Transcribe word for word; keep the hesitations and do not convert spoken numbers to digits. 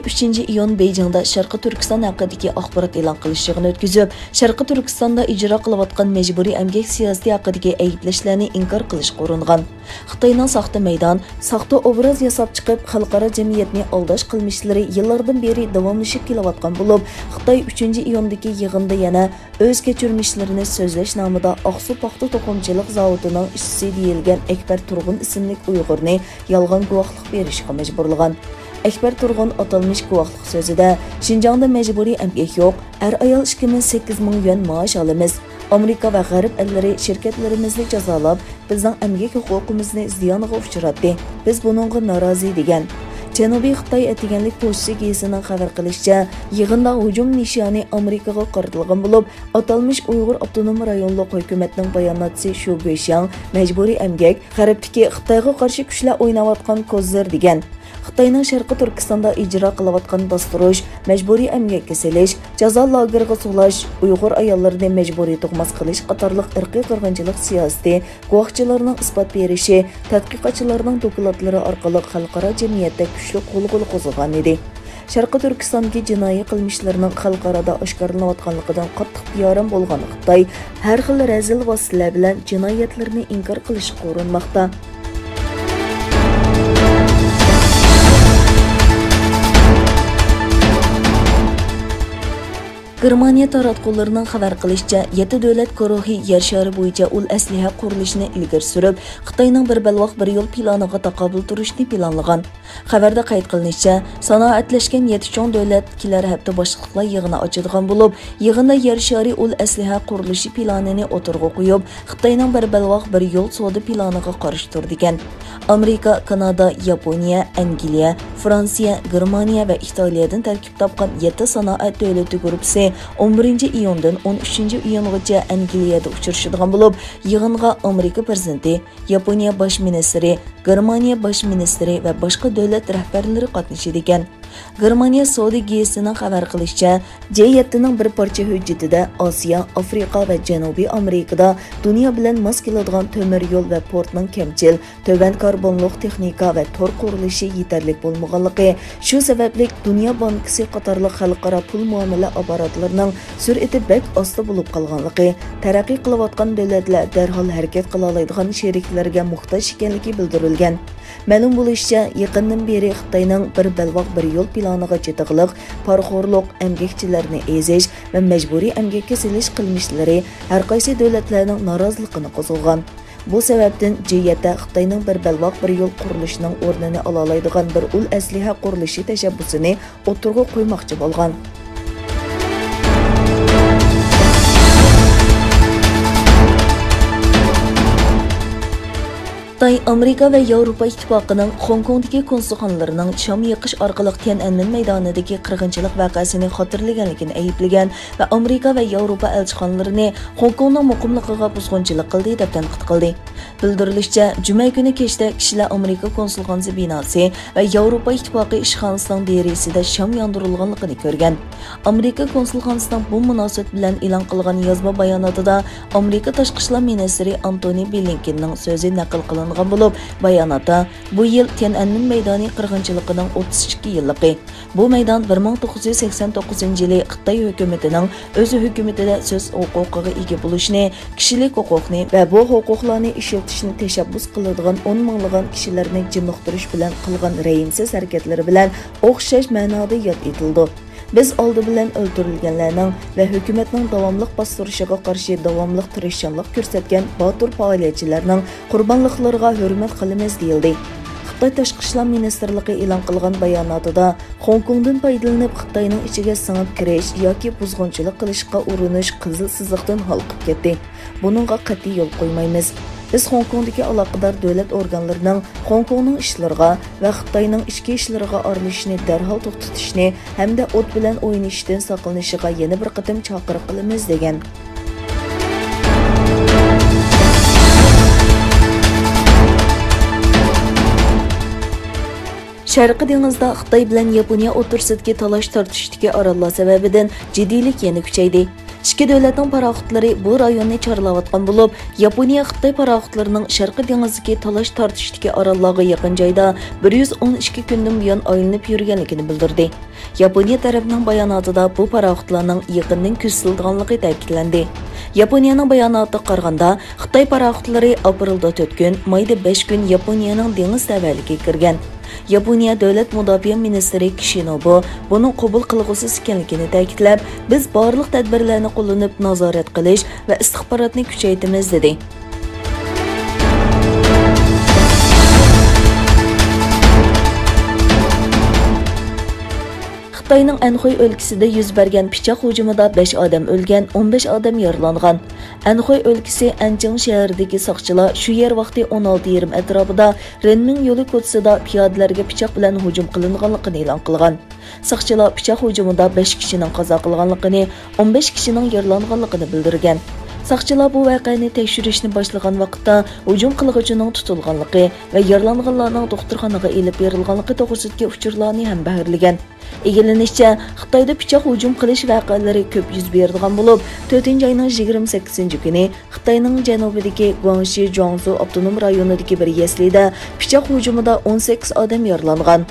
ئۈچىنچى ئىيۇن بېيجىڭدا شەرقىي تۈركىستان ھەققىدىكى ئاخبارات ئېلان قىلىش يىغىنى ئۆتكۈزۈپ، شەرقىي تۈركىستاندا ئىجرا قىلىۋاتقان مەجبۇرىي ئەمگەك سىياسىتى ھەققىدىكى ئەيىبلەشلەرنى ئىنكار قىلىشقا ئۇرۇنغان. خىتاينىڭ ساختا مەيدان، ساختا ئوبراز ياساپ چىقىپ، خەلقئارا جەمئىيەتنى ئالداش قىلمىشلىرى يىللاردىن بېرى داۋاملىشىپ كېلىۋاتقان بولۇپ، خىتاي ئۈچىنچى ئىيۇندىكى يىغىندا يەنە ئۆز كەچۈرمىشلىرىنى سۆزلەش نامىدا ئاقسۇ پاختا توقۇمىچىلىق زاۋۇتىنىڭ ئىشچىسى دېيىلگەن ئەكبەر تۇرغۇن ئىسىملىك ئۇيغۇرنى يالغان گۇۋاھلىق بېرىشكە مەجبۇرلىغان. ئەكبەر تۇرغۇن ئاتالمىش گۇۋاھلىق سۆزىدە، شىنجاڭدا مەجبۇرىي ئەمگەك يوق، ئەر-ئايال ئىككىمىز سەككىز مىڭ يۈەن مائاش ئالىمىز. ئامېرىكا ۋە غەرب ئەللىرى شىركەتلىرىمىزنى جازالاپ، بىزنىڭ ئەمگەك ھوقۇقىمىزنى زىيانغا ئۇچراتتى. بىز بۇنىڭغا نارازى، دېگەن. جەنۇبىي خىتاي ئەتىگەنلىك پوچتا گېزىتىنىڭ خەۋەر قىلىشىچە، يىغىندا ھۇجۇم نىشانى ئامېرىكىغا قارىتىلغان بولۇپ، ئاتالمىش ئۇيغۇر ئاپتونوم رايونلۇق ھۆكۈمەتنىڭ باياناتچىسى شۇ گۇيشياڭ مەجبۇرىي ئەمگەك، غەربتىكى خىتايغا قارشى كۈچلەر ئويناۋاتقان كوزىر، دېگەن. خىتاينىڭ شەرقىي تۈركىستاندا ئىجرا قىلىۋاتقان باستۇرۇش، مەجبۇرىي ئەمگەككە سېلىش، جازا لاگېرىغا سولاش، ئۇيغۇر ئاياللىرىنى مەجبۇرىي تۇغماس قىلىش قاتارلىق ئىرقىي قىرغىنچىلىق سىياسىتى، گۇۋاھچىلارنىڭ ئىسپات بېرىشى، تەتقىقاتچىلارنىڭ دوكلاتلىرى ئارقىلىق خەلقئارا جەمئىيەتتە كۈچلۈك غۇلغۇلا قوزغىغانىدى. شەرقىي تۈركىستاندىكى جىنايى قىلمىشلىرىنىڭ خەلقئارادا ئاشكارىلىنىۋاتقانلىقىدىن قاتتىق بىئارام بولغان خىتاي ھەر خىل رەزىل ۋاسىتىلەر بىلەن جىنايەتلىرىنى ئىنكار قىلىشقا ئۇرۇنماقتا. گېرمانىيە تاراتقۇلىرىنىڭ خەۋەر قىلىشىچە، يەتتە دۆلەت گۇرۇھى يەر شارى بويىچە ئۇل ئەسلىھە قۇرۇلۇشىنى ئىلگىرى سۈرۈپ، خىتاينىڭ بىر بەلباغ بىر يول پىلانىغا تاقابىل تۇرۇشنى پىلانلىغان. خەۋەردە قەيت قىلىنىشىچە، سانائەتلەشكەن يەتتە چوڭ دۆلەت كېلەر ھەپتە باشلىقلار يىغىنى ئاچىدىغان بولۇپ، يىغىندا يەر شارى ئۇل ئەسلىھە قۇرۇلۇشى پىلانىنى ئوتتۇرىغا قويۇپ، خىتاينىڭ بىر بەلباغ بىر يول سودا پىلانىغا قارشى تۇرىدىكەن. ئامېرىكا، كانادا، ياپونىيە، ئەنگلىيە، فرانسىيە، گېرمانىيە ۋە ئىتالىيەدىن تەركىب تاپقان يەتتە سانائەت دۆلىتى گۇرۇپپىسى ئون بىرىنچى ئىيۇندىن ئون ئۈچىنچى ئىيۇنغىچە ئەنگلىيەدە ئۇچرىشىدىغان بولۇپ، يىغىنغا ئامېرىكا پىرېزىدېنتى، ياپونىيە باش مىنىستىرى، گېرمانىيە باش مىنىستىرى ۋە باشقا دۆلەت رەھبەرلىرى قاتنىشىدىكەن. گېرمانىيە سودا گېزىتىنىڭ خەۋەر قىلىشىچە، جى يەتتىنىڭ بىر پارچە ھۆججىتىدە ئاسىيا، ئافرىقا ۋە جەنۇبىي ئامېرىكىدا دۇنيا بىلەن ماس كېلىدىغان تۆمۈر يول ۋە پورتنىڭ كەمچىل، تۆۋەن كاربونلۇق تېخنىكا ۋە تور قۇرۇلۇشى يېتەرلىك بولمىغانلىقى، شۇ سەۋەبلىك دۇنيا بانكىسى قاتارلىق خەلقئارا پۇل مۇئامىلە ئاپپاراتلىرىنىڭ سۈرئىتى بەك ئاستا بولۇپ قالغانلىقى، تەرەققىي قىلىۋاتقان دۆلەتلەر دەرھال ھەرىكەت قىلالايدىغان شېرىكلەرگە موھتاج ئىكەنلىكى بىلدۈرۈلگەن. مەلۇم بولۇشىچە، يېقىندىن بېرى خىتاينىڭ بىر بەلباغ بىر يول پىلانىغا چېتىقلىق، پارىخورلۇق، ئەمگەكچىلەرنى ئېزىش ۋە مەجبۇرىي ئەمگەككە سېلىش قىلمىشلىرى ھەرقايسى دۆلەتلەرنىڭ نارازىلىقىنى قوزغىغان. بۇ سەۋەبتىن جى يەتتە خىتاينىڭ بىر بەلباغ بىر يول قۇرۇلۇشىنىڭ ئورنىنى ئالالايدىغان بىر ئۇل ئەسلىھە قۇرۇلۇشى تەشەببۇسىنى ئوتتۇرىغا قويماقچى بولغان. خىتاي ئامېرىكا ۋە ياۋروپا ئىتتىپاقىنىڭ خوڭكوڭدىكى كونسۇلخانىلىرىنىڭ شام يېقىش ئارقىلىق تيەنئەنمېن مەيدانىدىكى قىرغىنچىلىق ۋەقەسىنى خاتىرىلىگەنلىكىنى ئەيىبلىگەن ۋە ئامېرىكا ۋە ياۋروپا ئەلچىخانىلىرىنى خوڭكوڭنىڭ مۇقىملىقىغا بۇزغۇنچىلىق قىلدى، دەپ تەنقىد قىلدى. بىلدۈرۈلۈشىچە، جۈمە كۈنى كەچتە كىشىلەر ئامېرىكا كونسۇلخانىسى بىناسى ۋە ياۋروپا ئىتتىپاقى ئىشخانىسىنىڭ دېرىزىسىدە شام ياندۇرۇلغانلىقىنى كۆرگەن. ئامېرىكا كونسۇلخانىسىنىڭ بۇ مۇناسىۋەت بىلەن ئېلان قىلغان يازما باياناتىدا ئامېرىكا تاشقى ئىشلار مىنىستىرى ئانتونى بلىنكېننىڭ سۆزى نەقىل قىلىنغان بولۇپ، باياناتتا بۇ يىل تيەنئەنمېن مەيدانى قىرغىنچىلىقىنىڭ ئوتتۇز ئىككى يىللىقى. بۇ مەيدان بىر مىڭ توققۇز يۈز سەكسەن توققۇزىنچى يىلى خىتاي ھۆكۈمىتىنىڭ ئۆز ھۆكۈمىتىدە سۆز ھوقۇقىغا ئىگە بولۇشنى، كىشىلىك ھوقۇقنى ۋە بۇ ھوقۇقلارنى ئىشلىتىشنى تەشەببۇس قىلىدىغان ئون مىڭلىغان كىشىلەرنى جىمىقتۇرۇش بىلەن قىلغان رەھىمسىز ھەرىكەتلىرى بىلەن ئوخشاش مەنادا ياد ئېتىلىدۇ. بىز ئالدى بىلەن ئۆلتۈرۈلگەنلەرنىڭ ۋە ھۆكۈمەتنىڭ داۋاملىق باستۇرۇشىغا قارشى داۋاملىق تىرىشچانلىق كۆرسەتكەن باتۇر پائالىيەتچىلەرنىڭ قۇربانلىقلىرىغا ھۆرمەت قىلىمىز، دېيىلدى. خىتاي تاشقى ئىشلار مىنىستىرلىقى ئېلان قىلغان باياناتىدا، خوڭكوڭدىن پايدىلىنىپ خىتاينىڭ ئىچىگە سىڭىپ كىرىش ياكى بۇزغۇنچىلىق قىلىشقا ئۇرۇنۇش قىزىل سىزىقتىن ھالقىپ كەتتى. بۇنىڭغا قەتئىي يول قويمايمىز. بىز خوڭكوڭدىكى ئالاقىدار دۆلەت ئورگانلىرىنىڭ خوڭكوڭنىڭ ئىشلىرىغا ۋە خىتاينىڭ ئىچكى ئىشلىرىغا ئارىلىشىشنى دەرھال توختىتىشنى ھەمدە ئوت بىلەن ئوينىشىشتىن ساقلىنىشىغا يەنە بىر قېتىم چاقىرىق قىلىمىز، دېگەن. شەرقىي دېڭىزدا خىتاي بىلەن ياپونىيە ئوتتۇرىسىدىكى تالاش-تارتىشتىكى ئارانلار سەۋەبىدىن جىددىيلىك يەنە كۈچەيدى. ئىككى دۆلەتنىڭ پاراخوتلىرى بۇ رايوننى چارلاۋاتقان بولۇپ، ياپونىيە خىتاي پاراخوتلىرىنىڭ شەرقىي دېڭىزدىكى تالاش تارتىشتىكى ئاراللارغا يېقىن جايدا بىر يۈز ئون ئىككى كۈندىن بۇيان ئايلىنىپ يۈرگەنلىكىنى بىلدۈردى. ياپونىيە تەرەپنىڭ باياناتىدا بۇ پاراخوتلارنىڭ يېقىندىن كۆزىتىلىدىغانلىقى تەكىتلەندى. ياپونىيەنىڭ باياناتىغا قارىغاندا، خىتاي پاراخوتلىرى ئاپرېلدا تۆت كۈن، مايدا بەش كۈن ياپونىيەنىڭ دېڭىز تەۋەلىكىگە كىرگەن. ياپونىيە دۆلەت مۇداپىئە مىنىستىرى كىشىنوبۇ بۇنىڭ قوبۇل قىلغۇسىز ئىكەنلىكىنى تەكىتلەپ، بىز بارلىق تەدبىرلەرنى قوللىنىپ نازارەت قىلىش ۋە ئىستىخباراتنى كۈچەيتىمىز، دېدى. خىتاينىڭ ئەنخۇي ئۆلكىسىدە يۈز بەرگەن پىچاق ھۇجۇمىدا بەش ئادەم ئۆلگەن، ئون بەش ئادەم يارىلانغان. ئەنخۇي ئۆلكىسى ئەنچىڭ شەھىرىدىكى ساقچىلار شۇ يەر ۋاقتى ئون ئالتە يېرىم ئەتراپىدا رېنمىڭ يولى كوچىسىدا پىيادىلەرگە پىچاق بىلەن ھۇجۇم قىلىنغانلىقىنى ئېلان قىلغان. ساقچىلار پىچاق ھۇجۇمىدا بەش كىشىنىڭ قازا قىلغانلىقىنى، ئون بەش كىشىنىڭ يارىلانغانلىقىنى بىلدۈرگەن. ساقچىلار بۇ ۋەقەنى تەكشۈرۈشنى باشلىغان ۋاقىتتا، ھۇجۇم قىلغۇچىنىڭ تۇتۇلغانلىقى ۋە يارىلانغانلارنىڭ دوختۇرخانىغا ئېلىپ بېرىلغانلىقى توغرىسىدىكى ئۇچۇرلارنى ھەمبەھىرلىگەن. ئىگىلىنىشىچە، خىتايدا پىچاق ھۇجۇم قىلىش ۋەقەلىرى كۆپ يۈز بېرىدىغان بولۇپ، تۆتىنچى ئاينىڭ يىگىرمە سەككىزىنچى كۈنى خىتاينىڭ جەنۇبىدىكى گۇاڭشى جۇاڭسۇ ئاپتونوم رايونىدىكى بىر يەسلىدە پىچاق ھۇجۇمىدا ئون سەككىز ئادەم يارىلانغان.